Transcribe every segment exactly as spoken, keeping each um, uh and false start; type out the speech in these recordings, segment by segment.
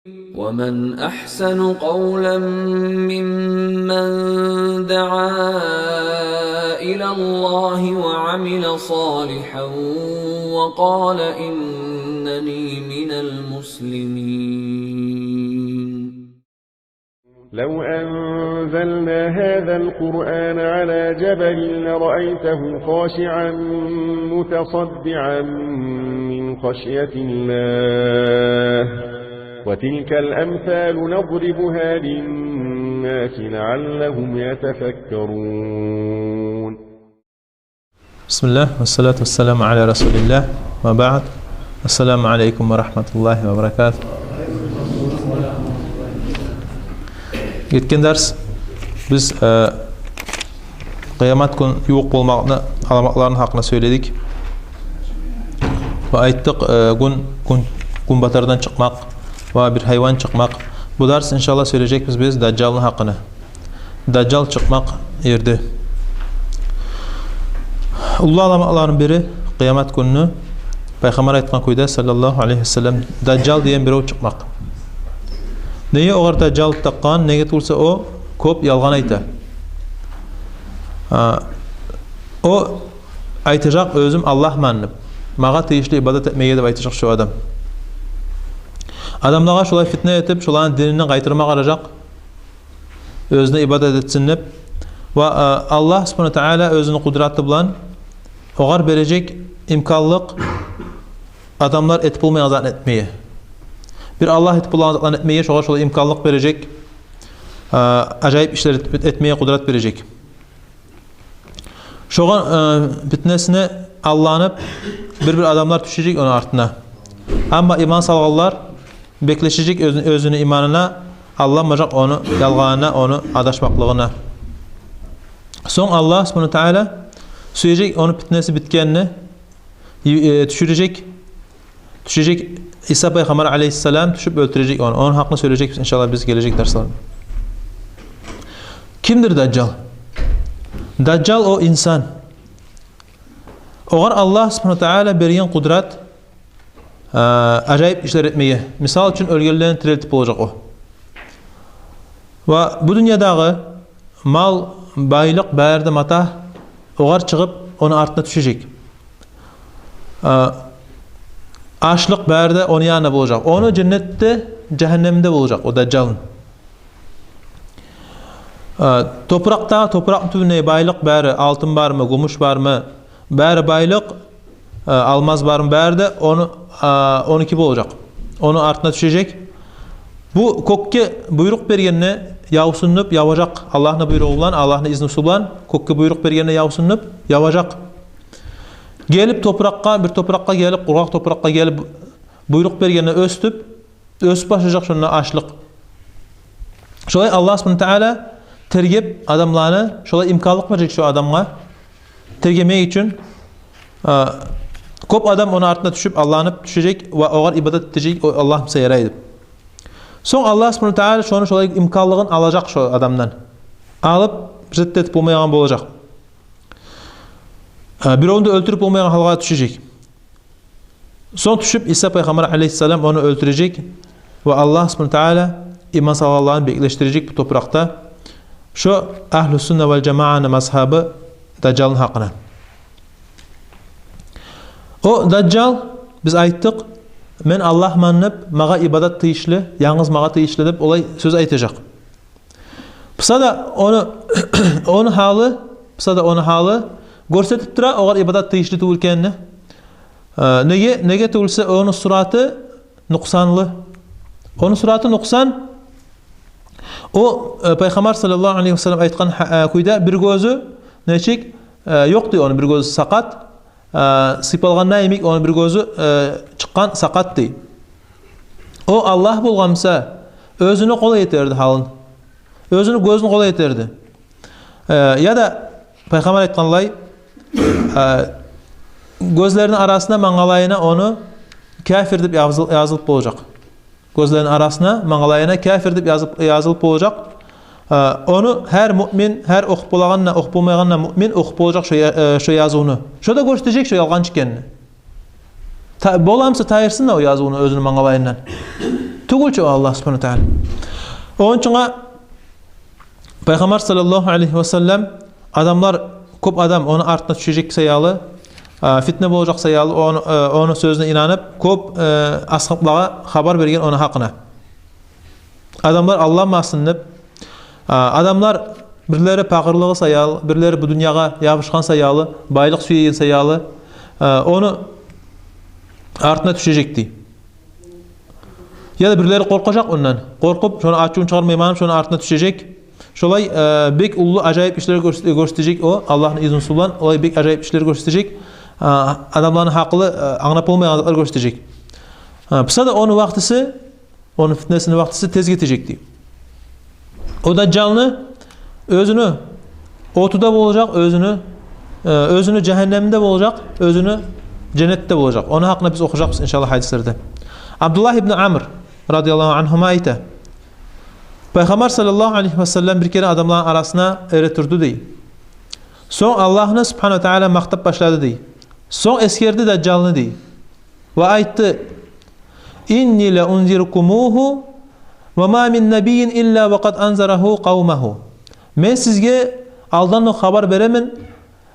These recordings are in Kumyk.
ومن أحسن قولا ممن دعا إلى الله وعمل صالحا وقال إنني من المسلمين. لو أنزلنا هذا القرآن على جبل لرأيته خاشعا متصدعا من خشية الله، وتلك الأمثال نضربها للناس لعلهم يتفكرون. بسم الله والصلاة والسلام على رسول الله وبعد. السلام عليكم ورحمة الله وبركاته. Гетген дарс биз, э, къыямат гюн ювукъ болмакъны аламатларыны гьакъында сёйледик. Ва айтдыкъ, э, гюн, гюн, гюнбатардан чыкъмакъ ва бир гьайван чыкъмакъ. Бу дарс, иншаллагь, сёйлежекбиз биз Дажжалны гьакъында. Дажжал чыкъмакъ ерде. Уллу аламатланы бири къыямат гюнню, Пайхаммар айтгъан кюйде, саллаллагьу алайгьи ва саллам, Дажжал деген бирев чыкъмакъ. Неге огъар Дажжал деп такъгъан? Неге тюгюлсе о кёп ялгъан айта. А, о айтажакъ: «Оьзюм Аллагьман», – деп, «магъа тийишли ибадат этмеге», – деп айтажакъ шо адам. Адамлагъа шолай фитне этип, шоланы дининден къайтарма къаражакъ, оьзюне ибадат этсин деп. Ва, а, Аллагь субгьанагьу ва тагьала оьзюню къудраты булан огъар бережек имканлыкъ адамлар этип болмайгъан затны этмеге. Бир Аллагь этип болагъан затланы этмеге шогъар шолай имканлыкъ бережек, а, ажайып ишлер эт-, этмеге къудрат бережек. Шогъар, э, фитнесине алданып, бир-бир адамлар тюшежек ону артына. Амма иман салгъанлар беклешежек оьзю-, оьзюню иманына, алданмажакъ ону ялгъанына, ону адашмакълыгъына. Сонг Аллагь субгьанагьу ва тагьала сюежек ону фитнеси битгенни, э, тюшюрежек, тюшежек Иса пайхаммар алайгьиссалам, тюшюп оьлтюрежек ону. Ону гьакъында сёйлежекбиз, иншаллагь, биз гележек дарсларда. Кимдир Дажжал? Дажжал – о инсан. Огъар Аллагь субгьанагьу ва тагьала берген къудрат, э, ажайып ишлер этмеге. Мисал учун, оьлгенлени тирилтип болажакъ о. Ва бу дюньядагъы мал, байлыкъ, бары да матагь огъар чыгъып, ону артына тюшежек. А, ашлыкъ бары да ону янында болажакъ. Ону женнети де, жагьаннеми де болажакъ о Дажжалны. А, топуракъда, топуракъны тюбюнде байлыкъ бары, алтын бармы, гюмюш бармы, бары байлыкъ, а, алмаз бармы, бары да ону, а, онуки болажакъ. Ону артына тюшежек. Бу кёкге буйрукъ бергенде явсун деп яважакъ. Аллагьны буйругъу булан, Аллагьны изнусу булан кёкге буйрукъ бергенде явсун деп яважакъ. Гелип топуракъгъа, бир топуракъгъа гелип, къургъакъ топуракъгъа гелип, буйрукъ бергенде оьсюп, оьсюп башлажакъ шонда ашлыкъ. Шолай Аллагь субгьанагьу ва тагьала тергеп адамланы, шолай имканлыкъ бережек шо адамгъа тергемек учун. А, кёп адам ону артына тюшюп, алданып тюшежек ва огъар ибадат этежек, о Аллагь буса ярай деп. Сонг Аллагь субгьанагьу ва тагьала шону шолай имканлыгъын алажакъ шо адамдан. Алып, бир зат да этип болмайгъан болажакъ. А, биревню де оьлтюрюп болмайгъан гьалгъа тюшежек. Сонг тюшюп, Иса пайхаммар алайгьиссалам ону оьлтюрежек ва Аллагь субгьанагьу ва тагьала иман салгъанланы беклешдирежек бу топуракъда. Шо Агьлу сунна вал жамааны мазгьабы Дажжалны гьакъына. О Дажжал, биз айтдыкъ, «Мен Аллагьман деп, магъа ибадат тийишли, янгыз магъа тийишли», – деп олай сёз айтажакъ. Буса да ону, ону гьалы, буса да ону гьалы гёрсетип тура огъар ибадат тийишли тюгюл экенни. Э, неге, неге тюгюлсе, ону сураты нукъсанлы. Ону сураты нукъсан. О, э, пайхаммар саллаллагьу алайгьи ва саллам айтгъан гьа-, э, кюйде, бир гёзю нечик, э, ёкъ дей ону, бир гёзю сакъат, э, сыйпалгъанда йимик ону бир гёзю, э, чыкъгъан сакъат дей. О Аллагь болгъан буса, оьзюню къолай этерди гьалын. Оьзюню гёзюн къолай этерди. Э, яда пайхаммар айтгъанлай, э, гёзлерини арасына, мангалайына ону кафир деп языл-, язылып болажакъ. Гёзлерини арасына, мангалайына кафир деп язып, язылып болажакъ. Э, ону гьар муъмин, гьар охуп болагъан да, охуп болмайгъан да муъмин охуп болажакъ шо я-, э, шо язывну. Шо да гёрсетежек шо ялгъанчы экенни. Та-, боламса тайдырсын да о язывну оьзюню мангалайындан. тюгюл чю о Аллагь субгьанагьу ва тагьала. Ону учун Пайхаммар саллаллагьу алайгьи ва саллам, адамлар, кёп адам ону артына тюшежек саялы, а, фитне болажакъ саялы, ону, э, ону сёзюне инанып, кёп, э, асгьаблагъа хабар берген ону гьакъына. Адамлар алданмасын деп, а, адамлар бирлери пакъырлыгъы саялы, бирлери бу дюньягъа ябушгъан саялы, байлыкъ сюеген саялы, э, ону артына тюшежек дей. Яда бирлери къоркъажакъ ондан. Къоркъуп, шону ачувун чыгъармайман деп, шону артына тюшежек. Шолай, э, бек уллу ажайып ишлер гёрс-, гёрсетежек о, Аллагьны изнусу булан, олай бек ажайып ишлер гёрсетежек, э, адамланы гьакъылы, э, англап болмайгъан затлар гёрсетежек. Э, буса да ону вакътиси, ону фитнесини вакътиси тез гетежек дей. О Дажжалны оьзюню оту да болажакъ, оьзюню, э, оьзюню жагьаннеми де болажакъ, оьзюню женнети де болажакъ. Ону гьакъында биз охужакъбыз, иншаллагь, гьадислерде. Абдуллагь ибн Амр, радияллагьу ангьума, айта: Пайхаммар саллаллагьу алайгьи ва саллам бир керен адамланы арасына эретурду дей. Сонг Аллагьны субгьанагьу ва тагьала макътап башлады дей. Сонг эсгерди Дажжалны дей. Ва айтды: «Инни ла унзирукумугьу, ва ма мин набиййин илла ва къад анзарагьу къавмагьу». Мен сизге алдан окъ хабар беремен,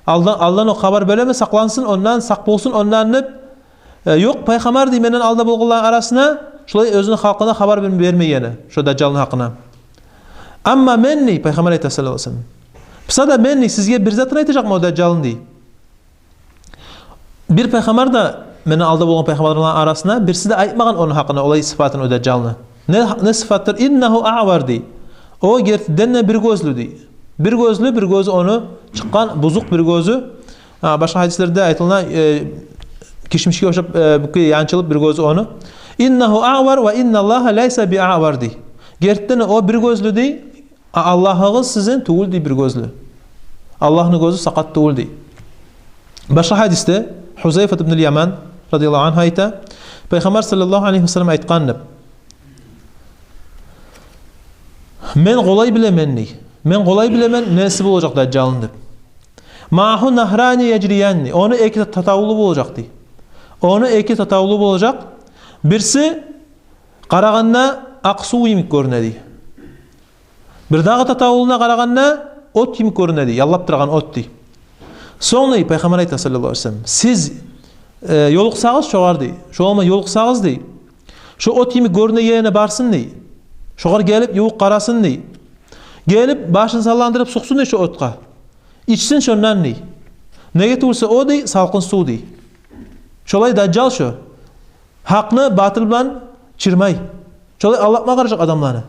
алдан, алдан окъ хабар беремен, сакълансын ондан, сакъ болсун ондан деп. Э, ёкъ пайхаммар дей менден алда болгъанланы арасына, шолай оьзюню халкъына хабар бер-, бермегени шо Дажжалны гьакъына. Амма мен дей, пайхаммар айта саллаллагьу алайгьи ва саллам, буса да мен дей сизге бир затын айтажакъман о Дажжалны дей. Бир пайхаммар да, менден алда болгъан пайхаммарланы арасына, бириси де айтмагъан ону гьакъына олай сыфатын о Дажжалны. Не, не сыфатдыр? «Иннагьу аъвар» дей. О гертиден де бир гёзлю дей. Бир гёзлю, бир гёзю ону чыкъгъан, бузукъ бир гёзю. А, башгъа гьадислерде айтылына, э, кишмишге ошап, э, бюкей янчылып бир гёзю ону. «Иннагьу аъвар ва инналлагьа лайса би аъвар» дей. Гертиден де о бир гёзлю дей. А Аллагьыгъыз сизин тюгюл дей бир гёзлю. Аллагьны гёзю сакъат тюгюл дей. Башгъа гьадисде Гьузайфат ибн аль-Яман, радияллагьу ангьу, айта, пайхаммар саллаллагьу алайгьи ва саллам айтгъан деп: «Мен къолай билемен дей. Мен къолай билемен неси болажакъ Дажжалны деп. Магьу нагьрани яжрияни. Ону эки татавулу болажакъ дей. Ону эки татавулу болажакъ. Бириси къарагъанда акъ сув йимик гёрюне дей. Бирдагъы татавулуна къарагъанда от йимик гёрюне дей, яллап турагъан от дей». Сонг дей, пайхаммар айта саллаллагьу алайгьи ва саллам: «Сиз, э, ёлукъсагъыз шогъар дей. Шогъар ёлукъсагъыз дей. Шо от йимик гёрюнегенине барсын дей. Шогъар гелип ювукъ къарасын дей. Гелип башын салландырып сукъсун дей шо отгъа. Ичсин шондан дей. Неге тюгюлсе о дей салкъын сув дей». Шолай Дажжал шо. Гьакъны батыл булан чырмай. Шолай алдатма къаражакъ адамланы.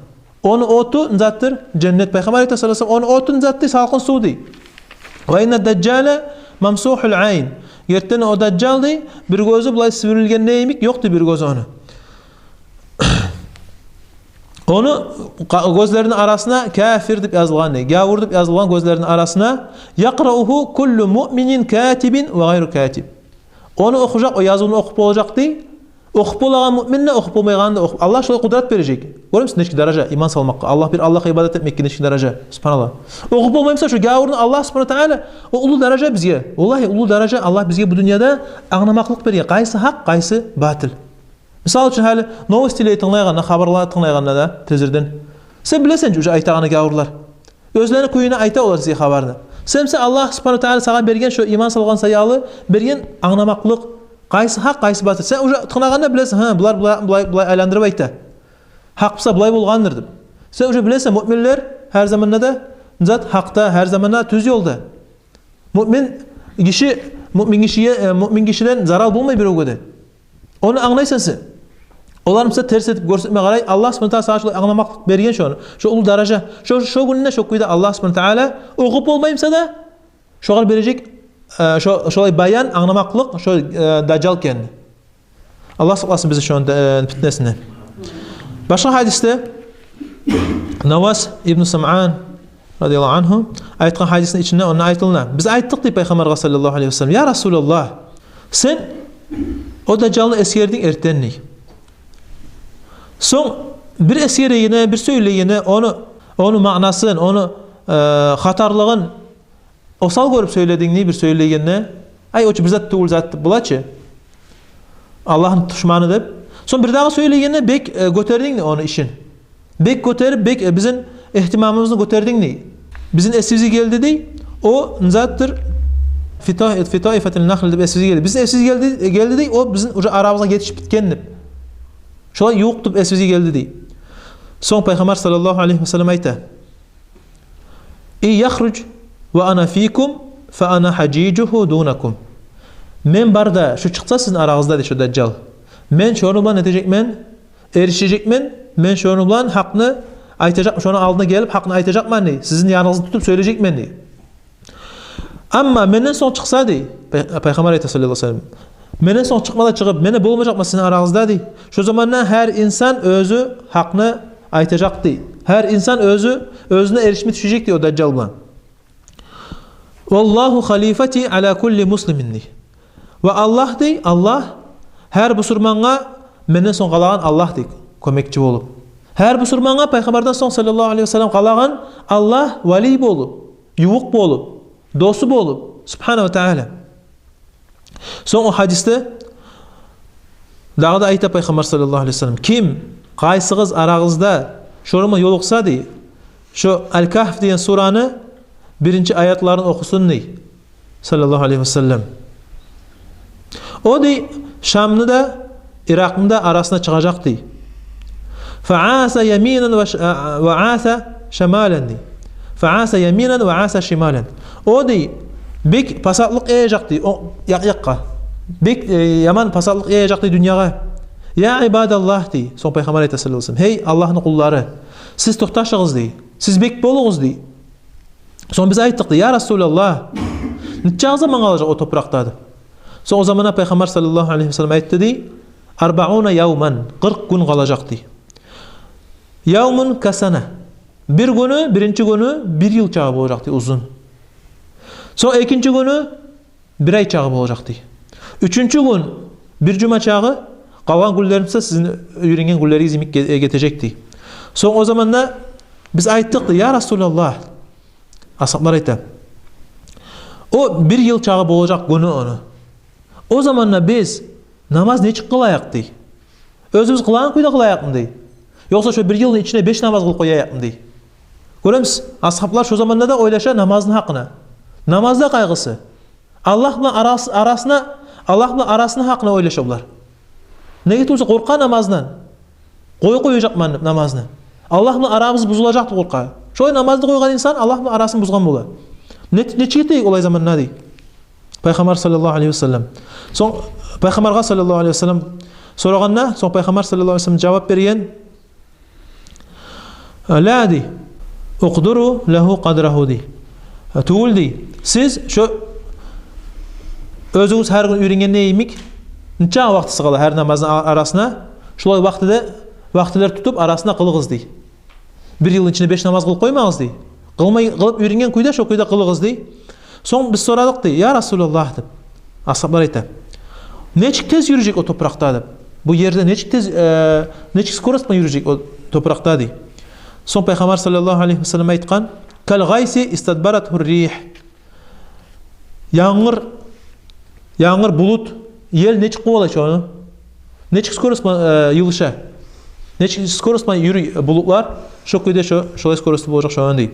Ону оту не затдыр? Женнет. Пайхаммар айта саллаллагьу алайгьи ва саллам, ону оту не затдыр? Салкъын сув дей. «Ва инна дажжала мамсухул айн». Гертиден о Дажжал дей, бир гёзю булай сивирилген йимик, ёкъ дей бир гёзю ону. Ону къа-, гёзлерини арасына кафир деп язылгъан дей, гавур деп язылгъан гёзлерини арасына. «Якъраугьу куллу муъминин катибин ва гъайру катиб». Ону охужакъ, о язывну охуп болажакъ дей. Охуп болагъан муъмин де, охуп болмайгъан да охуп. Аллагь шолай къудрат бережек. Гёремисиз, нечик даража иман салмакъгъа. Аллагь бир, Аллагьгъа ибадат этмекге нечик даража. Субгьаналлагь. Охуп болмаймыса шо гавурну, Аллагь субгьанагьу ва тагьала, о уллу даража бизге. Валлагьи, уллу даража Аллагь бизге бу дюньяда англамакълыкъ берген. Къайсы гьакъ, къайсы батыл. Мисал учун, гьали новостилер тынглайгъанда, хабарлар тынглайгъанда да тезирден, сен билесен чи уже айтагъаны гавурлар. Оьзлени кюйюне айта олар сизге хабарны. Сен, сен Аллагь субгьанагьу ва тагьала сагъа берген, шо иман салгъан саялы берген англамакълыкъ, къайсы гьакъ, къайсы батыл. Сен уже тынглагъанда билесен, гьа, булар, булар, булай, булай айландырып айта. Гьакъ буса булай болгъандыр деп. Сен уже билесен, муъминлер гьар заманда да зат гьакъда, гьар заманда тюз ёлда. Муъмин гиши, муъмин гишиге, э, муъмин гишиден зарал болмай биревге де. Ону англайсан сен. Олар буса терс этип гёрсетме къарай, Аллагь субгьанагьу ва тагьала сагъа шолай англамакълыкъ берген шону. Шо уллу даража. Шо, шо гюнюнде шо кюйде Аллагь субгьанагьу ва тагьала охуп болмаймыса да, шогъар бережек, э, шо, шолай баян, англамакълыкъ, шо, э, дажжал экенни. Аллагь сакъласын бизин шону, э, питнесинден. Башгъа гьадисде Навас ибн Самъан радияллагьу ангьу айтгъан гьадисни ичинде онда айтылына. Биз айтдыкъ дей Пайхаммаргъа саллаллагьу алайгьи ва саллам: «Я Расулаллагь, сен о дажжалны эсгердинг эртен дей. Сонг бир эсгерегенде, бир сёйлегенде, ону, ону маънасын, ону, э, хатарлыгъын осал гёрюп сёйлединг дей бир сёйлегенде. Ай, о чу бир зат тюгюл зат деп бола чы. Аллагьны душманы деп. Сонг бирдагъы сёйлегенде бек, э, гётердинг дей ону ишин. Бек гётерип, бек, э, бизин игьтимамыбызны гётердинг дей. Бизин эсибизге гелди дей. О не затдыр, фи та-, фи таифатин нахл деп эсибизге гелди. Бизин эсибизге гелди, гелди дей. О бизин уже арабызгъа етишип битген деп. Шолай ювукъ деп эсибизге гелди дей. Сонг Пайхаммар саллаллагьу алайгьи ва саллам айта: «Ин яхруж ва ана фикум, фа ана хажижугьу дунакум». Мен барда, шо чыкъса сизин арагъызда дей, шо дажжал, мен шону булан этежекмен, эришежекмен, мен шону булан гьакъны айтажакъ-, шону алдына гелип гьакъны айтажакъман дей, сизин яныгъызны тутуп сёйлежекмен дей. Амма менден сонг чыкъса дей, пай-, Пайхаммар айта саллаллагьу алайгьи ва саллам, менден сонг чыкъма да чыгъып, мен де болмажакъман сизин арагъызда дей. Шо заманда гьар инсан оьзю гьакъны айтажакъ дей. Гьар инсан оьзю, оьзюне эришме тюшежек дей о дажжал булан. «Валлагьу халифати ала кулли муслимин» дей. Ва Аллагь дей, Аллагь гьар бусурмангъа менден сонг къалагъан Аллагь дей, кёмекчи болуп. Гьар бусурмангъа Пайхаммардан сонг саллаллагьу алайгьи ва саллам къалагъан Аллагь валий болуп, ювукъ болуп, досу болуп, субгьанагьу ва тааля. Сонг о гьадисде дагъы да айта Пайхаммар саллаллагьу алайгьи ва саллам: «Ким, къайсыгъыз арагъызда шону булан ёлукъса дей, шо Аль-Кагьф деген сураны биринчи аятларын охусун» дей, саллаллагьу алайгьи ва саллам. О дей, Шамны да, Иракъны да арасына чыгъажакъ дей. «Фа аса яминан ва ш-, а, ва аса шамалан» дей. «Фа аса яминан ва аса шималан». О дей, бек пасатлыкъ яяжакъ дей, о якъ-якъгъа. Бек, э, яман пасатлыкъ яяжакъ дей дюньягъа. «Я ибадаллагь» дей. Сонг Пайхаммар айта саллаллагьу алайгьи ва саллам: «Гьей Аллагьны къуллары, сиз токъташыгъыз» дей. «Сиз бек болугъуз» дей. Сонг биз айттыкъ дей: «Я Расулаллагь, нечакъы заман къалажакъ о топуракъда?» деп. Сонг о заманда Пайхаммар саллаллагьу алайгьи ва саллам айтды дей: «Арбауна явман», къыркъ гюн къалажакъ дей. «Явмун касана». Бир гюню, биринчи гюню бир йыл чакъы болажакъ дей узун. Сонг экинчи гюню бир ай чакъы болажакъ дей. Уьчюнчю гюн бир жума чакъы, къалгъан гюнлерин буса сизин уьйренген гюнлеригиз йимик ге-, гетежек дей. Сонг о заманда биз айттыкъ дей: «Я Расулаллагь», асгьаблар айта, «о бир йыл чакъы болажакъ гюню ону. О заманда биз намаз нечик къылайыкъ?» дей. «Оьзюбюз къылагъан кюйде къылайыкъмы?» дей. «Ёкъса шо бир йылны ичинде беш намаз къылып къояйыкъмы?» дей. Гёремисиз, асгьаблар шо заманда да ойлаша намазны гьакъына. Намазда къайгъысы. Аллагь булан арас-, арасына, Аллагь булан арасына гьакъына ойлаша булар. Неге тюгюл буса къоркъа намаздан. Къоюп къояжакъман деп намазны. Аллагь булан арабыз бузулажакъ деп къоркъа. Шолай намазны къойгъан инсан Аллагь булан арасын бузгъан бола. Не, нечик этейик олай заманда дей Пайхаммар саллаллагьу алайгьи ва саллам. Сонг Пайхаммаргъа саллаллагьу алайгьи ва саллам сорагъанда, сонг Пайхаммар саллаллагьу алайгьи ва саллам жавап берген: «Ла, — дей, — укъдуру лагьу къадрагьу, — дей. — Тюгюл, — дей, — сиз шо оьзюгюз гьар гюн уьйренгенде йимик, нечакъы вакътиси къала гьар намазны а-, арасына, шолай вакътиде, вакътилер тутуп арасына къылыгъыз, — дей. — Бир йылны ичинде беш намаз къылып къоймагъыз, — дей. — Къылмай, къылып уьйренген кюйде, шо кюйде къылыгъыз», — дей. Сонг биз сорадыкъ дей: «Я Расулаллагь, — деп асгьаблар айта, — нечик тез юрюжек о топуракъда?» — деп. «Бу ерде нечик тез, э, нечик скорость булан юрюжек о топуракъда?» — дей. Сонг Пайхаммар саллаллагьу алайгьи ва саллам айтгъан: «Кал гъайси истадбаратгьу рригь». Янгур, янгур, булут, ел нечик къувалай шону? Нечик скорость булан, э, йылыша? Нечик скорость булан юрюй булутлар? Шо кюйде шо, шолай скорость болажакъ шону, — дей.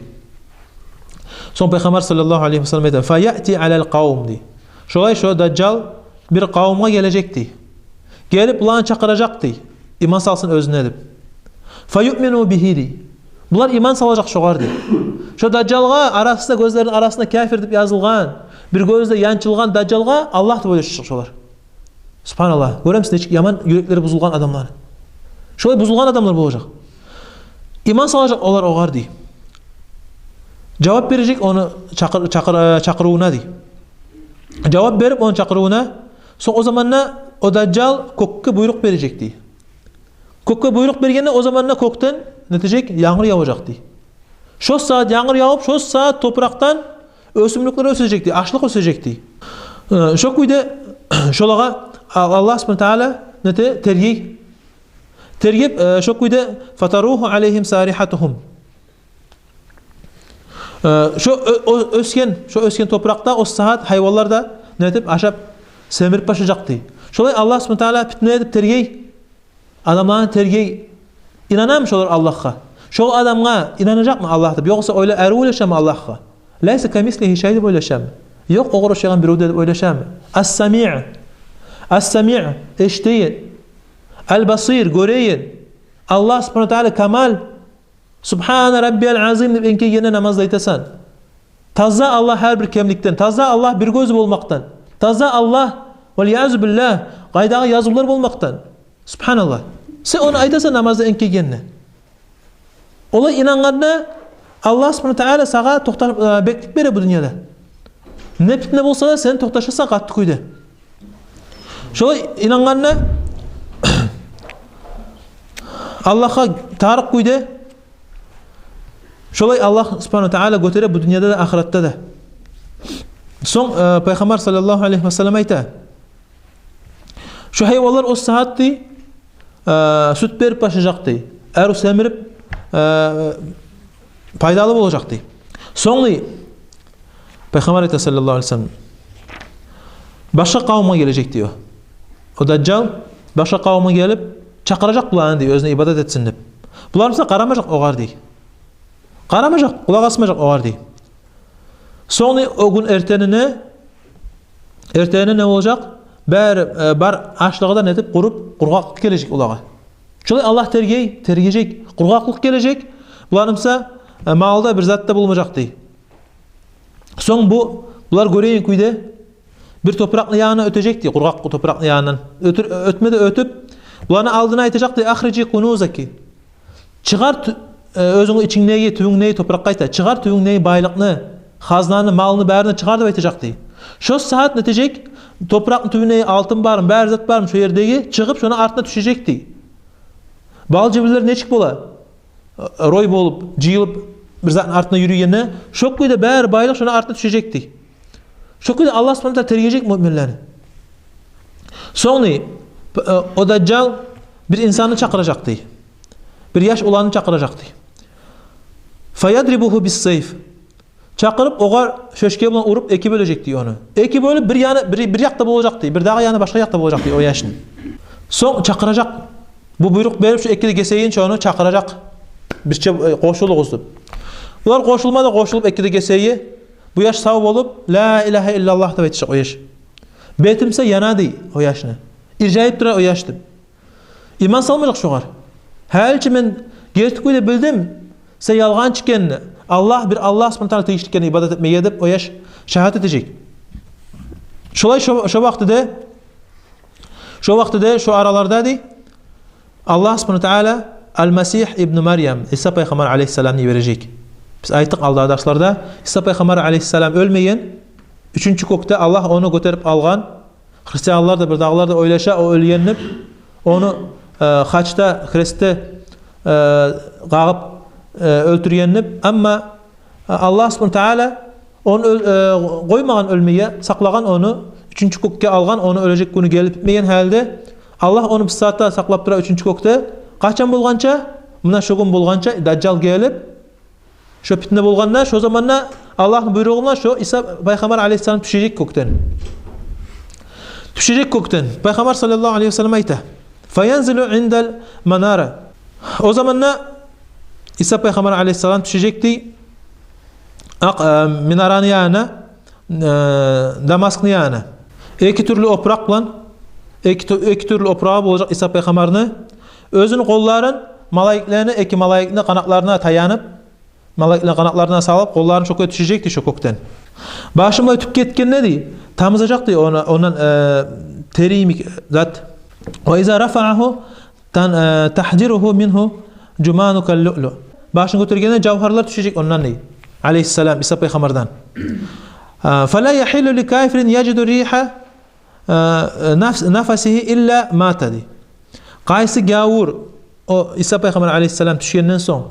Сонг Пайхаммар саллаллагьу алайгьи ва саллам айта: «Фа яъти алал къавм», — дей. «Шолай шо дажжал бир къавумгъа гележек, — дей. — Гелип, буланы чакъыражакъ, — дей, — иман салсын оьзюне деп. — Фа юъмину бигьи», — дей. «Булар иман салажакъ шогъар», — дей. «Шо дажжалгъа арасында, гёзлерини арасында кафир деп язылгъан, бир гёзде янчылгъан дажжалгъа Аллагь деп ойлашажакъ шолар». Субгьаналлагь. Гёремисиз, нечик яман юреклери бузулгъан адамлар. Шолай бузулгъан адамлар болажакъ. Иман салажакъ олар огъар, — дей. — Жавап бережек ону чакъыр-, чакъыр-, э, чакъырывуна, — дей. — Жавап берип ону чакъырывуна, сонг о заманда о дажжал кёкге буйрукъ бережек, — дей. — Кёкге буйрукъ бергенде, о заманда кёкден нетежек, янгур яважакъ, — дей. — Шо сагьат янгур явуп, шо сагьат топуракъдан оьсюмлюклер оьсежек, — дей, — ашлыкъ оьсежек», — дей. Э, шо кюйде шолагъа А-, Аллагь субгьанагьу ва тааля нете, тергей. Тергеп, э, шо кюйде: «Фатаруху алайгьим сарихатагьум». Э, шо о-, о-, оьсген, шо оьсген топуракъда о сагьат гьайванлар да нетип, ашап, семирип башлажакъ, — дей. — Шолай Аллагь субгьанагьу ва тааля питне этип тергей. Адамланы тергей, инанамы шолар Аллагьгъа? Шол адамгъа инанажакъмы Аллагь деп? Ёкъса ойла, арив ойлашамы Аллагьгъа? «Лайса камислигьи шай» деп ойлашамы? Ёкъ огъар ошайгъан биревде деп ойлашамы? Ас-Самиъ. Ас-Самиъ, эшитеген. Ал-Басир, гёреген. Аллагь субгьанагьу ва тагьала камал. «Субгьана раббиял азим» деп энкейгенде намазда айтасан. Таза Аллагь гьар бир кемликден, таза Аллагь бир гёзю болмакъдан, таза Аллагь, вал иязу биллагь, къайдагъы язывлар болмакъдан. Субгьаналлагь. Сен ону айтасан намазда энкейгенде. Олай инангъанда Аллагь субгьанагьу ва тагьала сагъа токъта-, э, беклик бере бу дюньяда. Не питне болса да, сен токъташасан къатты кюйде. Шолай инангъанда, Аллагьгъа тарыкъ кюйде, шолай Аллагь субгьанагьу ва тагьала гётере бу дюньяда да, ахыратда да. Сонг, э, Пайхаммар саллаллагьу алайгьи ва саллам айта: «Шу гьайванлар о сагьат, дей, э, сют берип башлажакъ, дей, арив семирип, э, пайдалы болажакъ», дей. Сонг, дей, Пайхаммар айта саллаллагьу алайгьи ва саллам: «Башгъа къавумгъа гележек, дей, о. О Дажжал башгъа къавумгъа гелип, чакъыражакъ буланы, дей, оьзюне ибадат этсин деп. Булар буса къарамажакъ огъар, дей. Къарамажакъ, къулакъ асмажакъ огъар», дей. Сонг, дей, о гюн эртенине, эртенине не болажакъ? Бары, э, бар ашлыгъы да нетип, къуруп, къургъакълыкъ гележек олагъа. Шолай Аллагь тергей, тергежек, къургъакълыкъ гележек. Буланы буса, э, малда бир зат да болмажакъ, дей. Сонг бу, булар гёреген кюйде бир топуракъны янына оьтежек, дей, къургъакъ топуракъны янындан. Оьтюр-, оьтме де оьтюп, буланы алдына айтажакъ, дей: «Ахрижи кунузаки». Чыгъар тю-, э, оьзюнгню ичингдеги, тюбюнгдеги топуракъгъа айта. «Чыгъар тюбюнгдеги байлыкъны, хазнаны, малны барын чыгъар», — деп айтажакъ, дей. Шо сагьат нетежек, топуракъны тюбюнде алтын бармы, бары зат бармы, шо ердеги, чыгъып, шону артына тюшежек, дей. Бал жибинлер нечик бола? Рой болуп, жыйылып, бир затны артына юрюйгенде, шо кюйде бары байлыкъ шону артына тюшежек, дей. Шо кюйде Аллагь субгьанагьу ва тагьала тергежек муъминлени. Сонг, дей, п-, э, о Дажжал бир инсанны чакъыражакъ, дей. Бир яш уланны чакъыражакъ, дей. «Фаядрибугьу бис-сайф». Чакъырып, огъар шёшке булан уруп, эки бёлежек, дей, ону. Эки бёлюп, бир яны, бир, бир якъда болажакъ, дей, бир дагъы яны башгъа якъда болажакъ, дей, о яшны. Сонг чакъыражакъ. Бу буйрукъ берип, шо эки де гесегинче ону чакъыражакъ. Бирче, э, къошулугъуз деп. Булар къошулма да къошулуп, эки де гесеги. Бу яш сав болуп, «Ла илагьа иллаллагь» деп айтажакъ о яш. Бети буса яна, дей, о яшны. Иржайып тура о яш деп. Иман салмажакъ шогъар. «Гьали чи мен герти кюйде билдим сен ялгъанчы экенни, Аллагь, бир Аллагь субгьанагьу ва тагьала тийишли экенни ибадат этмеге», — деп о яш шагьат этежек. Шолай шо, шо вакътиде, шо вакътиде, шо араларда, дей, Аллагь субгьанагьу ва тагьала Ал-Масигь ибну Марьям, Иса пайхаммар алейгьиссаламны йибережек. Биз айтдыкъ алда дарсларда, Иса пайхаммар алейгьиссалам оьлмеген, уьчюнчю кёкде Аллагь ону гётерип алгъан. Христианлар да, бирдагъылар да ойлаша, о оьлген деп, ону, э, хачда, хрестде, э, къагъып, э, оьлтюрген деп. Амма, э, Аллагь субгьанагьу ва тагьала ону оьл-, э, къоймагъан оьлмеге, сакълагъан ону, уьчюнчю кёкге алгъан, ону оьлежек гюню гелип битмеген гьалда, Аллагь ону бу сагьатда сакълап тура уьчюнчю кёкде. Къачан болгъанча? Муна шо гюн болгъанча, Дажжал гелип, шо питне болгъанда, шо заманда Аллагьны буйругъу булан шо Иса пайхаммар алейгьиссалам тюшежек кёкден. Тюшежек кёкден. Пайхаммар саллаллагьу алейгьи ва саллам айта: «Фаянзилу индал манара». О заманда Иса пайхаммар алейгьиссалам тюшежек, дей, акъ, э, минараны янына, э, Дамаскны янына. Эки тюрлю опуракъ булан, эки тю-, эки тюрлю опурагъы болажакъ Иса пайхаммарны. Оьзюню къолларын малайиклени, эки малайикни къанатларына таянып, малайиклени къанатларына салып, къолларын шо кюйде тюшежек, дей, шо кёкден. Башы булай тюпге етгенде, дей, тамызажакъ, дей, ону, ондан, э, тери йимик зат. «Ва иза рафаагьу тан-, э, тагьдиругьу мингьу жуману кал-луълу». Башын гётергенде жавгьарлар тюшежек ондан, дей, алейгьиссалам, Иса пайхаммардан. Э, «Фала ягьиллу ли кафирин яжиду ригьа, э, нафс-, нафасигьи илла мата», дей. Къайсы гявур, о Иса пайхаммар алейгьиссалам тюшгенден сонг,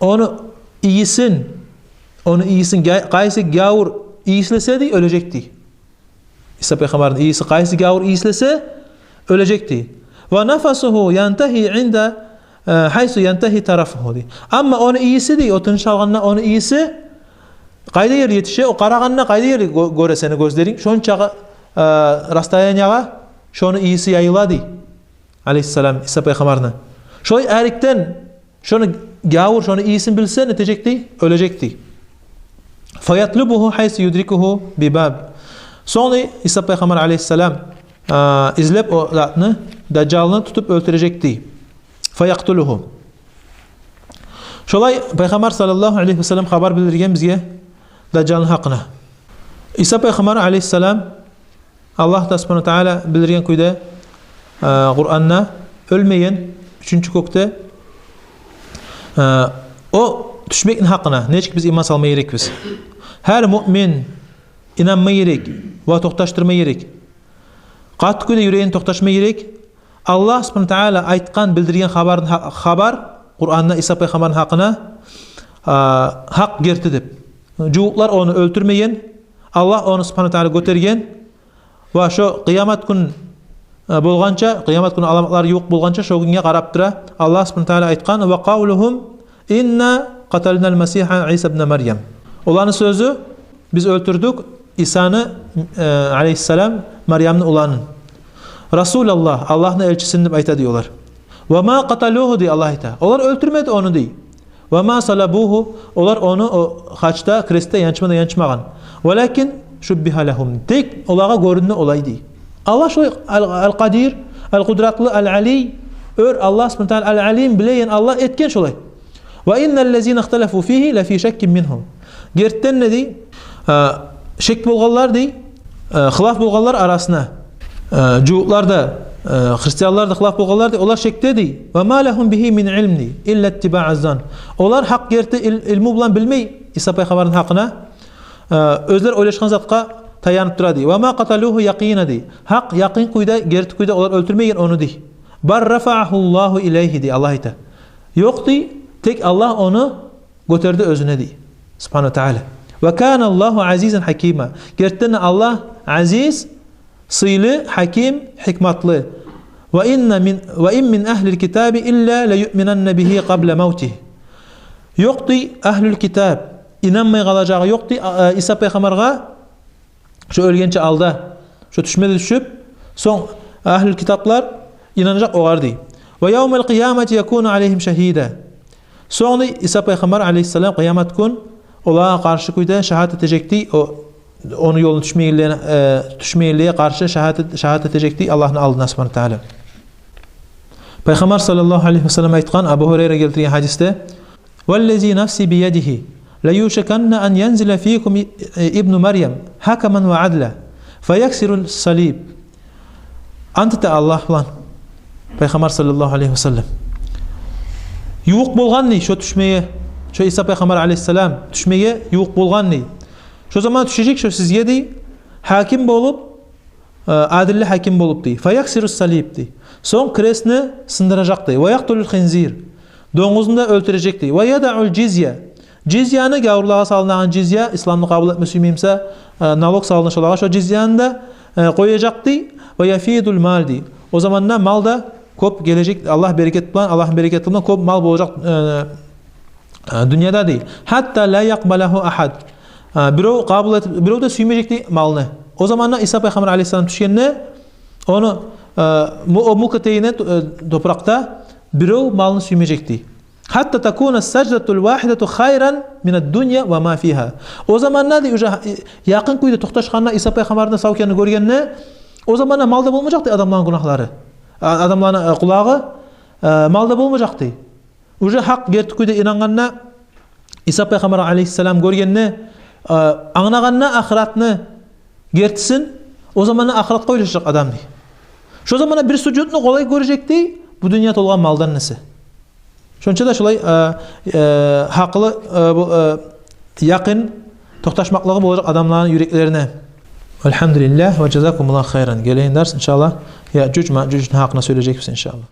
ону ийисин, ону ийисин гя-, къайсы гявур ийислесе, дей, оьлежек, дей. Иса пайхаммарны ийиси къайсы гявур ийислесе, оьлежек, дей. «Ва нафасугьу янтагьи инда, э, гьайсу янтагьи тарафугьу», дей. Амма ону ийиси, дей, о тыныш алгъанда ону ийиси къайда ерли етише, о къарагъанда къайда ерли гё-, гёре сени гёзлеринг, шончагъы, э, расстояниягъа шону ийиси яйыла, дей. алейгьиссалам, Иса пайхаммарны. Шолай арекден шону гявур, шону ийисин билсе, не этежек дей? Оьлежек дей. Фаятлубугьу гьайсу юдрикугьу бибаб. Сонг дей, Иса пайхаммар алейгьиссалам, а, излеп о затны, Дажжалны тутуп оьлтюрежек дей. Фаякътулугьу. Шолай Пайхаммар саллаллагьу алейгьи ва саллам хабар билдирген бизге Дажжалны гьакъына. Иса пайхаммар алейгьиссалам, Аллагь да субгьанагьу ва тагьала билдирген кюйде, э, Къуранда, оьлмейген, уьчюнчю кёкде, э, о тюшмекни гьакъына нечик биз иман салма герекбиз? Гьар муъмин инанма герек ва токъташдырма герек. Къатты кюйде юрегин токъташма герек. Аллагь субгьанагьу ва тагьала айтгъан, билдирген хабарын гьа-, хабар Къуранда Иса пайхаммарны гьакъына, а, гьакъ герти деп. Жугьутлар ону оьлтюрмеген, Аллагь ону субгьанагьу ва тагьала гётерген. Ва шо къыямат гюн, э, болгъанча, къыямат гюн аламатлар ювукъ болгъанча, шо гюнге къарап тура. Аллагь субгьанагьу ва тагьала айтгъан: «Ва къавлугьум инна къаталнал масигьа Иса ибна Марьям». Оланы сёзю: «Биз оьлтюрдюк Исаны, э, алейгьиссалам, Марьямны уланын, расулаллагь, Аллагьны элчисин», — деп айта дей олар. «Ва ма къаталугьу», — дей Аллагь айта. Олар оьлтюрмеди ону дей. «Ва ма салабугьу», олар ону о хачда, крестде янчма да янчмагъан. «Валакин шуббигьа лагьум», тек олагъа гёрюндю олай дей. Аллагь шолай ал-, Ал-Къадир, Ал-Къудратлы, Ал-Алий, оьр Аллагь субгьанагьу ва тагьала, Ал-Алим, билеген Аллагь этген шолай. «Ва инналлазина ихталафу фигьи лафи шаккин мингьу». Гертиден де дей, а, шек болгъанлар дей, э, хылаф болгъанлар арасына. Э, жугьутлар да, э, христианлар да хылаф болгъанлар дей, олар шекде дей. «Ва ма лагьум бигьи мин илм» дей, «илла иттибаъаз-занн». Олар гьакъ герти ил-, илму булан билмей Иса пайхаммарны гьакъына, э, оьзлер ойлашгъан затгъа таянып тура дей. «Ва ма къаталугьу якъина» дей. Гьакъ якъин кюйде, герти кюйде олар оьлтюрмеген ону дей. «Бал рафаъагьуллагьу илайгьи» дей Аллагь айта. Ёкъ дей, тек Аллагь ону гётерди оьзюне дей, субгьанагьу ва тагьала. «Ва каналлагьу азизан гьакима». Гертиден де Аллагь азиз, сыйлы, гьаким, гьикматлы. «Ва инна мин, ва ин мин агьлил китаби илла лаюъминанна бигьи къабла мавтигьи». Ёкъ дей, агьлул китаб инанмай къалажагъы ёкъ дей, а, а, Иса пайхаммаргъа, шо оьлгенче алда, шо тюшме де тюшюп, сонг агьлул китаплар инанажакъ огъар дей. «Ва явмал къиямати якуну алайгьим шагьида». Сонг дей, Иса пайхаммар алейгьиссалам къыямат гюн олагъа къаршы кюйде шагьат этежек дей, о, ону ёлуна тюшмегенлеге, э, тюшмегенлеге къаршы шагьат эт-, шагьат этежек дей Аллагьны алдына, субгьанагьу ва тагьала. Пайхаммар саллаллагьу алайгьи ва саллам айтгъан, Абу Гьурайра гелтирген гьадисде: «Валлази нафси биядигьи, лаюшиканна ан янзила фикум и-, ибну Марьям гьакаман ва адла, фаяксирус салиб». Ант эте Аллагь булан Пайхаммар саллаллагьу алайгьи ва саллам. Ювукъ болгъан дей шо тюшмеге, шо Иса пайхаммар алейгьиссалам тюшмеге ювукъ болгъан дей. Шо заман тюшежек шо сизге дей, гьаким болуп, э, адилли гьаким болуп дей. «Фаяксирус салиб» дей. Сонг крестни сындыражакъ дей. «Ва якътулул хинзир». Донгузну да оьлтюрежек дей. «Ва ядаъул жизья». Жизьяны, гавурлагъа салынагъан жизья, исламны къабул этме сюймей буса, э, налог салына шолагъа, шо жизьяны да, э, къояжакъ дей. «Ва яфидул мал» дей. О заманда мал да кёп гележек, Аллагь берекет булан, Аллагьны берекети булан кёп мал болажакъ, э, э, дюньяда дей. «Гьатта ла якъбалагьу агьад». Э, биров къабул этип, биров да сюймежек дей малны. О заманда Иса пайхаммар алейгьиссалам тюшгенде, ону, э, му-, о мюлк этегине, э, топуракъда биров малны сюймежек дей. «Гьатта такуна саждатул вагьидату хайран минад дунья ва ма фигьа». О заманда дей, уже, э, якъын кюйде токъташгъанда, Иса пайхаммарны сав экенин гёргенде, о заманда мал да болмажакъ дей адамланы гюнагьлары, а, адамланы, э, къулагъы, э, мал да болмажакъ дей. Уже гьакъ герти кюйде инангъанда, Иса пайхаммар алейгьиссалам гёргенде, э, англагъанда ахыратны гертисин, о заманда ахыратгъа ойлашажакъ адам дей. Шо заманда бир сужудну къолай гёрежек дей, бу дюнья толгъан малдан эсе. Шонча да шолай, э, э, гьакъылы, э, бу, э, якъын токъташмакълыгъы болажакъ адамланы юреклерине. Альгьамдулиллагь ва жазакумуллагьу хайран. Гелеген дарс, иншааллагь, Яъжуж-Маъжужну гьакъына сёйлежекбиз, иншааллагь.